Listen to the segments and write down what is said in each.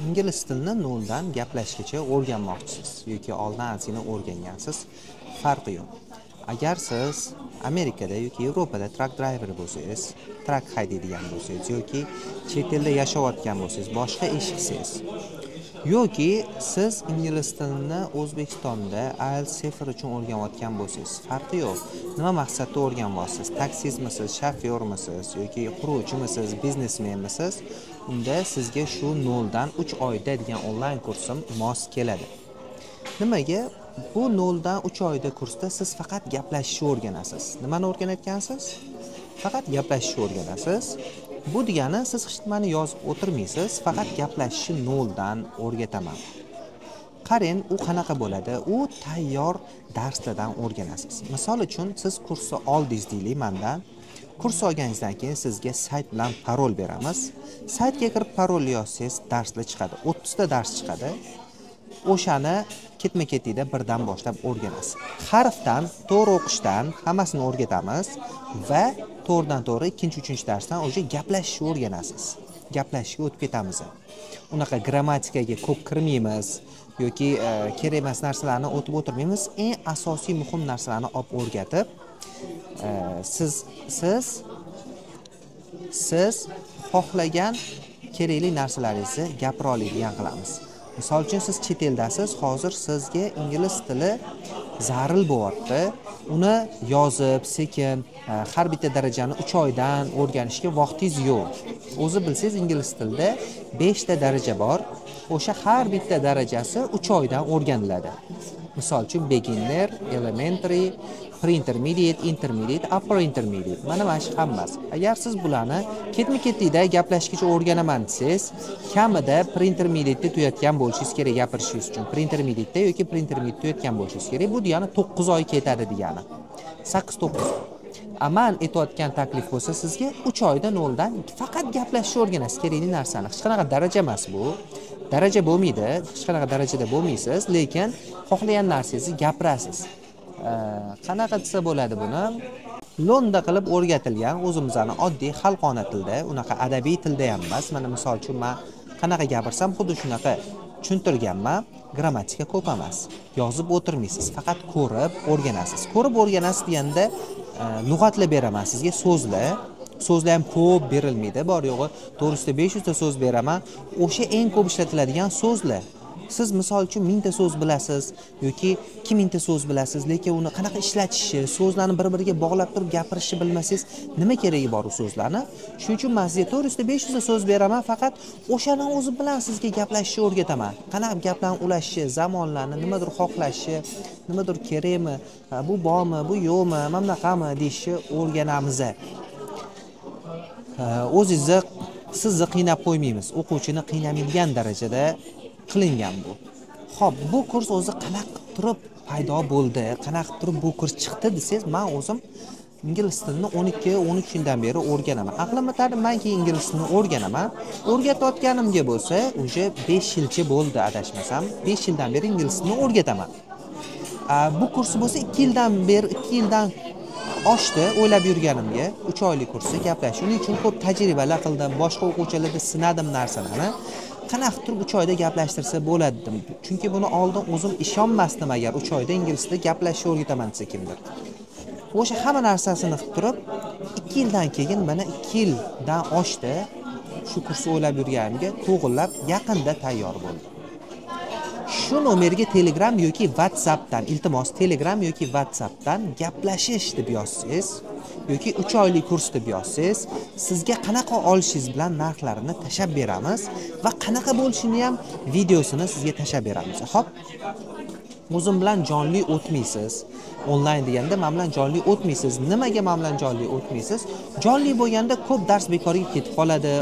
Ingliz tilini noldan gaplashishgacha o'rganmoqchisiz yoki oldin ozgina o'rgangansiz, farqi yo'q. Agar siz Amerikada yoki Yevropada truck driver bo'lsangiz, truck haydaydigan bo'lsangiz yoki chet elda yashayotgan bo'lsangiz, boshqa ish qilsangiz yoki siz ingliz tilini O'zbekistonda IELTS CEFR uchun o'rganayotgan bo'lsangiz, farqi yo'q. Nima maqsadda o'rganyapsiz? Taksistmisiz, shofyormisiz yoki quruvchimisiz, biznesmenmisiz? Unda sizga shu 0 dan 3 oyda degan onlayn kursim mos keladi. Nimaga? Bu 0 dan 3 oyda kursda siz faqat gaplashishni o'rganasiz. Nimani o'rganayotgansiz? Faqat gaplashishni o'rganasiz. Bu degani siz hech nimani yozib o'tirmaysiz, faqat gaplashishni 0 dan o'rgataman. Qarang, u qanaqa bo'ladi? U tayyor darslardan o'rganasiz. Misol uchun, siz kursni oldingiz deylik mendan. Kurs olganingizdan keyin sizga sayt bilan parol beramiz. Saytga kirib parol yozsangiz, darslar chiqadi. 30 ta dars chiqadi. O'shani ketma-ketlikda birdan boshlab o'rganasiz. Harfdan, to'g'ri o'qishdan hammasini o'rgatamiz va to'g'ridan to'g'ri ikkinchi, uchinchi darsdan o'sha gaplashishni o'rganasiz. Gaplashishga o'tib ketamiz. Unaqa grammatikaga ko'p kirmaymiz yoki kerak emas narsalarni o'tib o'tirmaymiz. Eng asosiy muhim narsalarni olib o'rgatib, siz xohlagan kerakli narsalaringizni gapira oladigan qilamiz. Misol uchun, siz chet eldasiz, hozir sizga ingliz tili zaril bo'lyapti. Uni yozib, sekin har bitta darajani 3 oydan o'rganishga vaqtingiz yo'q. O'zi bilsangiz, ingliz tilida 5 ta daraja bor. O'sha har bitta darajasi 3 oydan o'rganiladi. Misol uchun, beginner, elementary, pre-intermediate, intermediate, upper intermediate. Mana shu hammasi. Agar siz bularni ketma-ketlikda gaplashishgacha o'rganaman desangiz, kamida pre-intermediate'da tugatgan bo'lishingiz kerak gapirishingiz uchun. Pre-intermediate'da yoki pre-intermediate tugatgan bo'lishingiz kerak. Bu degani 9 oy ketadi degani. 8-9 oy. Man aytayotgan taklif bo'lsa sizga 3 oyda 0 dan faqat gaplashishni o'rganasiz, kerakli narsani. Hech qanaqa daraja emas bu. Daraja bo'lmaydi, hech qanaqa darajada bo'lmaysiz, lekin xohlagan narsangizni gapirasiz. Qanaqa desa bo'ladi buni? Lo'nda qilib o'rgatilgan o'zimizni oddiy xalqona tilda, unaqa adabiy tilda ham emas. Mana misol uchun men qanaqa gapirsam xuddi shunaqa tushuntirganman. Grammatika ko'p emas. Yozib o'tirmaysiz, faqat ko'rib o'rganasiz. Ko'rib o'rganasiz deganda lug'atlar beraman sizga, so'zlar. So'zlar ham ko'p berilmaydi. Bor yo'g'i 400-500 ta so'z beraman. O'sha eng ko'p ishlatiladigan so'zlar. Siz misol uchun 1000 ta so'z bilasiz yoki 2000 ta so'z bilasiz, lekin uni qanaqa ishlatishni, so'zlarni bir-biriga bog'lab turib gapirishni bilmasangiz, nima keragi bor u so'zlarni? Shuning uchun men sizga 400-500 ta so'z beraman, faqat o'shani o'zi bilan sizga gaplashishni o'rgataman. Qanaqa gaplarni ulashni, zamonlarni, nimadir xohlashni, nimadir kerakmi, bu bormi, bu yo'qmi, mana bunaqami deyishni o'rganamiz. O'zingizni sizni qiynab qo'ymaymiz. O'quvchini qiynamaydigan darajada qilingan bu. Xo'p, bu kurs o'zi qanaqa turib paydo bo'ldi, qanaqa turib bu kurs chiqdi desangiz, men o'zim ingliz tilini 12-13 yildan beri o'rganaman. Aqlimni tanib, men keyin ingliz tilini o'rganaman. O'rgatayotganimga bo'lsa, уже 5 yilcha bo'ldi adashmasam. 5 yildan beri ingliz tilini o'rgataman. Bu kursi bo'lsa 2 yildan beri, 2 yildan oshdi o'ylab yurganimga, 3 oylik kursi gaplashish. Uning uchun ko'p tajribalar qildim, boshqa o'quvchilarda sinadim narsalarni. Qanaqa turib 3 oyda gaplashtirsa bo'ladi dedim. Chunki buni oldin o'zim ishonmasdim, agar 3 oyda ingliz tilida gaplashishni o'rgataman desa kimdir. O'sha hamma narsasini qilib turib, 2 yildan keyin mana 2 yildan oshdi shu kursni o'ylab yurganimga, to'g'rilab yaqinda tayyor bo'ldi. Shu nomerga Telegram yoki WhatsAppdan, iltimos, Telegram yoki WhatsAppdan gaplashish deb yozsangiz yoki 3 oylik kurs deb yozsangiz, sizga qanaqa olishingiz bilan narxlarini tashab beramiz va qanaqa bo'lishini ham videosini sizga tashab beramiz. Xo'p, o'zim bilan jonli o'tmaysiz. Onlayn deganda men bilan jonli o'tmaysiz. Nimaga men bilan jonli o'tmaysiz? Jonli bo'lganda ko'p dars bekorga ketib qoladi.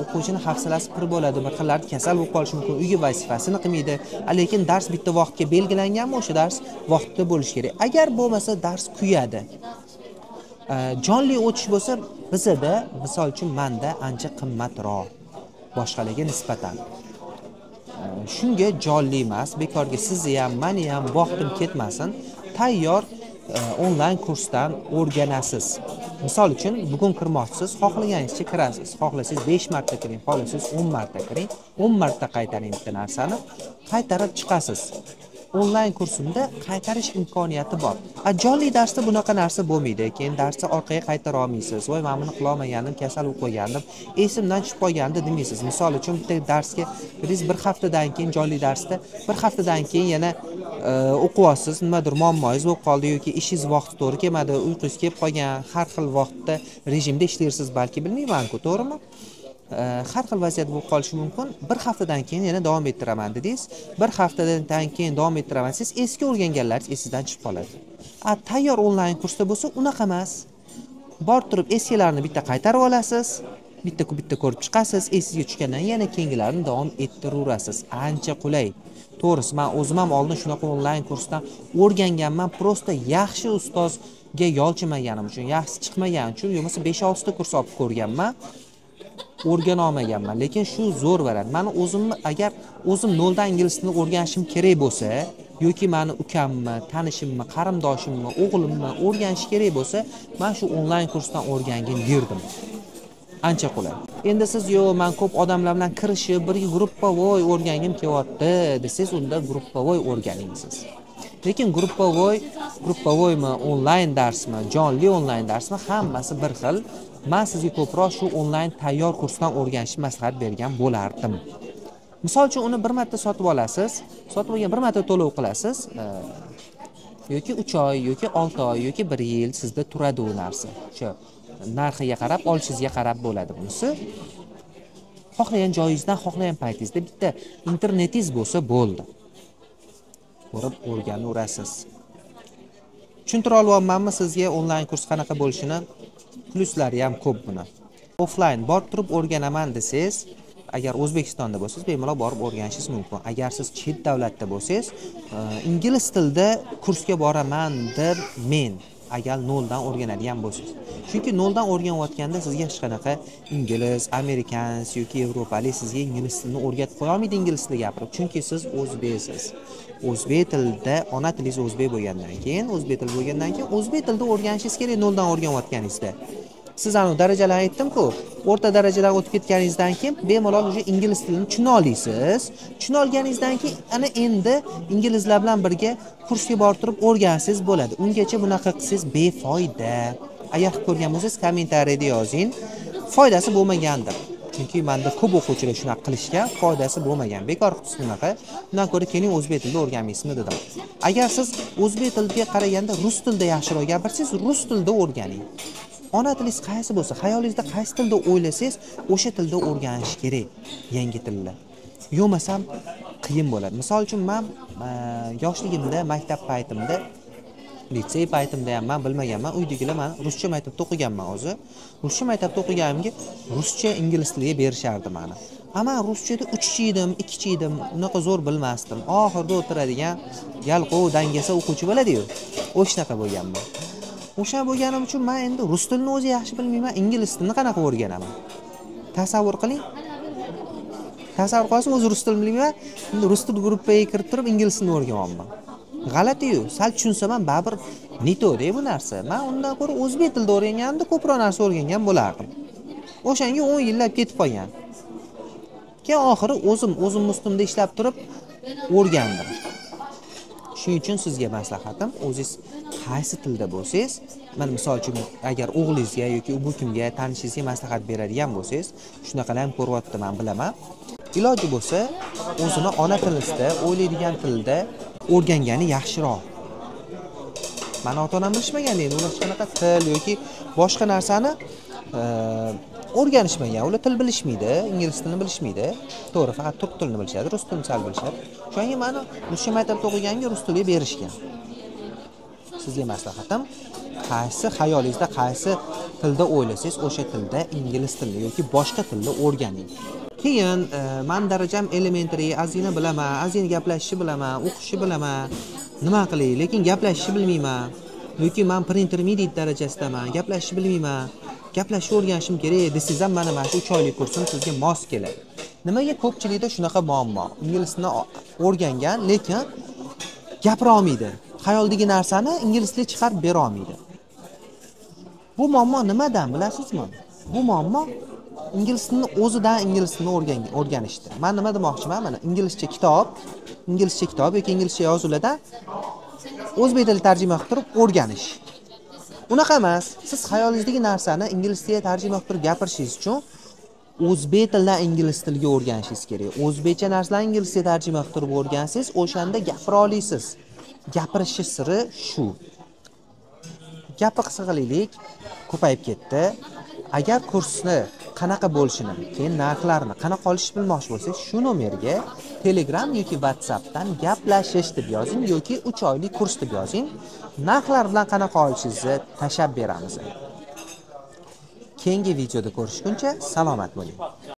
O'quvchini hafsalasi pir bo'ladi, bir xillarda kasal bo'lib qolishi mumkin, uyga vazifasini qilmaydi. Lekin dars bitta vaqtga belgilanganmi, o'sha dars vaqtida bo'lishi kerak. Agar bo'lmasa dars kuyadi. Jonli o'tish bo'lsa, bizada, misol uchun menda ancha qimmatroq boshqalarga nisbatan. Shunga jonli emas, bekorga sizni ham, meni ham vaqtim ketmasin. Tayyor onlayn kursdan o'rganasiz. Misol uchun, bugun kirmoqchisiz, xohlaganingizcha kirasiz. Xohlasangiz 5 marta kiring, xohlasangiz 10 marta kiring, 10 marta qaytaring bitta narsani, qaytarib chiqasiz. Onlayn kursimda qaytarish imkoniyati bor. Jonli darsda bunaqa narsa bo'lmaydi. Keyin darsni orqaga qaytara olmaysiz. Voy, men buni qila olmagandim, kasal bo'lib qolgandim, esimdan chiqib qolgandi demaysiz. Misol uchun, bitta darsga kirdingiz, bir haftadan keyin jonli darsda bir haftadan keyin yana o'qiyapsiz, nimadir muammoyingiz bo'lib qoldi yoki ishingiz vaqti to'g'ri kelmadi, uyqungiz kelib qolgan, har xil vaqtda rejimda ishlaysiz balki, bilmayman-ku, to'g'rimi? Har xil vaziyat bo'lib qolishi mumkin. Bir haftadan keyin yana davom ettiraman dedingiz. Bir haftadan keyin davom ettiraman siz eski o'rganganlaringiz esingizdan chiqib qoladi. Tayyor onlayn kursda bo'lsa unaqa emas. Bor turib eskilarni bitta qaytarib olasiz, bitta ko'rib chiqasiz, esingizga tushgandan yana keyingilarini davom ettiraverasiz. Ancha qulay. To'g'risi, men o'zim ham oldin shunaqa onlayn kursdan o'rganganman, prosta yaxshi ustozga yolchinmaganim uchun, yaxshi chiqmaganim uchun, yo'qmasa 5-6 ta kurs olib ko'rganman. O'rgana olmaganman, lekin shu zo'r variant. Meni o'zimni agar o'zim noldan ingliz tilini o'rganishim kerak bo'lsa, yoki meni ukamni, tanishimni, qarindoshimni, o'g'limni o'rganish kerak bo'lsa, men shu onlayn kursdan o'rgangin derdim. Ancha qulay. Endi siz yo'q, men ko'p odamlar bilan kirishib, birga gruppavoy o'rgangim kelyapti desangiz, unda gruppavoy o'rganing siz. Lekin gruppavoymi, onlayn darsmi, jonli onlayn darsmi, hammasi bir xil. Men sizga ko'proq shu onlayn tayyor kursdan o'rganishni maslahat bergan bo'lardim. Misol uchun, uni bir marta sotib olasiz, sotib olgan bir marta to'lov qilasiz, yoki 3 oy, yoki 6 oy, yoki 1 yil sizda turadi u narsa. O'sha narxiga qarab, olishingizga qarab bo'ladi bunisi. Xohlagan joyingizdan, xohlagan paytingizda bitta internetingiz bo'lsa bo'ldi. Ko'rib o'rganaverasiz. Tushuntira olyapmanmi sizga onlayn kurs qanaqa bo'lishini? Pluslari ham ko'p buni. Offline borib turib o'rganaman desangiz, agar O'zbekistonda bo'lsangiz, bemalol borib o'rganishingiz mumkin. Agar siz chet davlatda bo'lsangiz, ingliz tilida kursga boraman deb men agar noldan o'rganadigan bo'lsangiz. Chunki noldan o'rganayotganda sizga hech qanaqa ingliz, amerikans yoki yevropalik sizga ingliz tilini o'rgatib qo'ya olmaydi ingliz tilida gapirib. Chunki siz o'zbeksiz. O'zbek tilida, ona tilingiz o'zbek bo'lgandan keyin, o'zbek tili bo'lgandan keyin o'zbek tilida o'rganishingiz kerak noldan o'rganayotganingizda. Siz anu darajalarni aytdim-ku, o'rta darajadan o'tib ketganingizdan keyin bemalol уже ingliz tilini tushuna olasiz. Tushuna olganingizdan keyin ana endi inglizlar bilan birga kursga borib turib o'rgansangiz bo'ladi. Ungacha bunaqa qilsangiz befoyda. Agar qilib ko'rgan bo'lsangiz kommentariyada yozing. Foydasi bo'lmagandir. Chunki menda ko'p o'quvchilar shunaqa qilishgan, foydasi bo'lmagan. Bekor qilibsiz bunaqa. Undan ko'ra keling o'zbek tilida o'rganmaysizmi dedim. Agar siz o'zbek tiliga qaraganda rus tilida yaxshiroq gapirsangiz, rus tilida o'rganing. Ona tilingiz qaysi bo'lsa, xayolingizda qaysi tilda o'ylasangiz, o'sha tilda o'rganish kerak, yangi tilni. Yo'qmasam qiyin bo'ladi. Misol uchun men yoshligimda, maktab paytimda, litsey paytimda ham men bilmaganman, uydagilar meni ruscha maktabda o'qiganman o'zi. Ruscha maktabda o'qiganimga ruscha ingliz tiliga berishardi meni. Ammo ruschada 3-chi edim, 2-chi edim, unaqa zo'r bilmasdim. Oxirida o'tiradigan yalqov, dangasa o'quvchi bo'ladi-yu. O'shanaqa bo'lganman. O'sha bo'lganim uchun men endi rus tilini o'zi yaxshi bilmayman, ingliz tilini qanaqa o'rganaman? Tasavvur qiling. Tasavvur qilsam, o'zi rus tilini bilmayman, endi rus til gruppaga kirib turib ingliz tilini o'rganyapman. G'alati-yu, sal tushunsam ham baribir nito-da bu narsa. Men undan ko'ra o'zbek tilida o'rganganimda ko'proq narsa o'rgangan bo'lardim. O'shanga 10 yillab ketib qolgan. Keyin oxiri o'zim ustimda ishlab turib o'rgandim. Shuning uchun sizga maslahatim, o'zingiz qaysi tilda bo'lsangiz, mana misol uchun agar o'g'lingizga yoki bu kimga, tanishingizga maslahat beradigan bo'lsangiz, shunaqalar ham ko'ryapti, men bilaman. Iloji bo'lsa, o'zini ona tilida, o'ylaydigan tilda o'rgangani yaxshiroq. Mani ota-onam bilishmagan endi, ular hech qanaqa til yoki boshqa narsani o'rganishmagan. Ular til bilishmaydi, ingliz tilini bilishmaydi. To'g'ri, faqat turk tilini bilishadi, rus tilini sal bilishadi. Shunga meni ruscha maktabda o'qiganimga rus tiliga berishgan. Sizga maslahatim, qaysi xayolingizda qaysi tilda o'ylasangiz, o'sha tilda ingliz tilini yoki boshqa tilni o'rganing. Keyin men darajam elementary, ozgina bilaman, ozgina gaplashishni bilaman, o'qishni bilaman. Nima qilay, lekin gaplashishni bilmayman. Yoki men pre-intermediate darajasidaman, gaplashishni bilmayman. Gaplashishni o'rganishim kerak desangiz ham mana shu 3 oylik kursim sizga mos keladi. Nimaga ko'pchilikda shunaqa muammo? Ingliz tilini o'rgangan, lekin gapira olmaydi. Xayoldagi narsani ingliz tilida chiqarib bera olmaydi. Bu muammo nimadan bilasizmi? Bu muammo ingliz tilini o'zidan ingliz tilini o'rganishdi. Men nima demoqchiman? Mana inglizcha kitob yoki inglizcha yozuvlardan o'zbek tilida tarjima qilib turib o'rganish. Unaqa emas. Siz xayolingizdagi narsani ingliz tiliga tarjima qilib turib gapirishingiz uchun o'zbek tilidan ingliz tiliga o'rganishingiz kerak. O'zbekcha narsalarni ingliz tiliga tarjima qilib turib o'rgansangiz, o'shanda gapira olasiz. Gapirish siri shu. Gapni qisqa qilaylik, ko'payib ketdi. Agar kursni qanaqa bo'lishini, keyin narxlarini qanaqa olishni bilmoqchi bo'lsangiz, shu nomerga Telegram yoki WhatsAppdan gaplashish deb yozing yoki 3 oylik kurs deb yozing. Narxlar bilan qanaqa olishingizni tashab beramiz. Keyingi videoda ko'rishguncha salomat bo'ling.